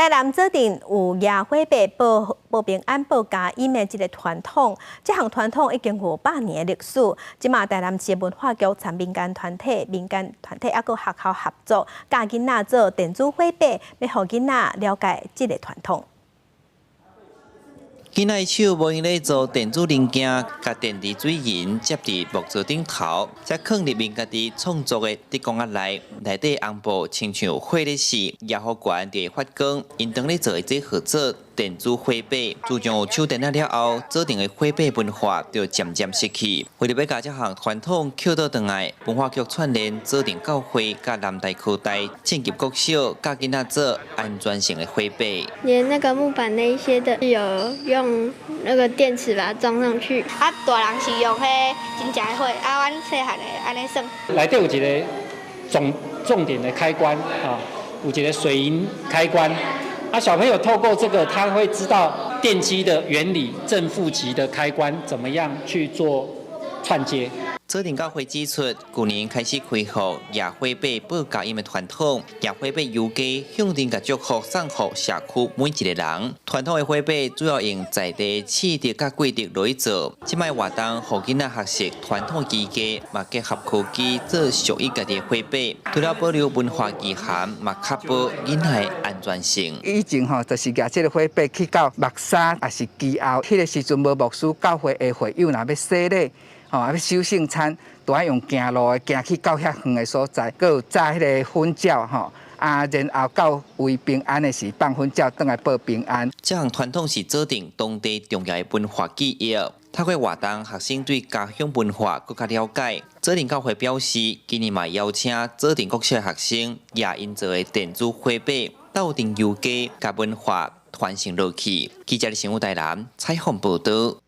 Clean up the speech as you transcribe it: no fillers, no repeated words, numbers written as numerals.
台南左鎮有舉火把報報平安、報佳音的這个傳統，這項傳統已經有100年的歷史。這馬台南市文化局參民間團體、民間團體猶閣學校合作，教囡仔做電子火把，欲予囡仔了解這个傳統。囡仔手無閒咧做電子零件，共電池水銀接佇木座頂頭，再囥入𪜶家己創作的竹公仔內，內底紅布親像火咧熾，野火懸就會發光。𪜶當咧做的這號做電子火把，自從有手電仔了後，左鎮的火把文化就漸漸失去。為著欲共這項傳統抾倒轉來，文化局串聯左鎮教會佮南台科大，進入國小教囡仔做安全性的火把。連那個木板那一些的，有用那個電池把它裝上去。啊，大人是用彼真正的火，啊，阮細漢的按呢耍。內底有一个總重點的開關啊，有一个水銀開關。啊，小朋友透過這個，他會知道電機的原理，正負極的開關怎麼樣去做串接。左鎮教會指出，舊年開始恢復舉火把報佳音的傳統，舉火把遊街向陣共祝福送予社區每一个人。傳統的火把主要用在地刺竹佮桂竹來做，這擺活動予囡仔學習傳統技藝，嘛結合科技做屬於家己的火把，除了保留文化意涵，嘛確保囡仔的安全性。以前吼，就是舉這个火把去到木柵，抑是基後，彼个時陣無牧師，教會的會友若欲洗禮，吼，欲守聖餐，都愛用行路的，行去到遐遠的所在，閣有紮彼个粉鳥吼，啊，然後到位平安的時放粉鳥轉來報平安。這項傳統是左鎮當地重要的文化記憶。透過活動，學生對家鄉文化閣較了解。左鎮教會表示，今年嘛邀請左鎮國小學生，舉𪜶做的電子火把，鬥陣遊街，共文化傳承落去。記者新聞台南採訪報導。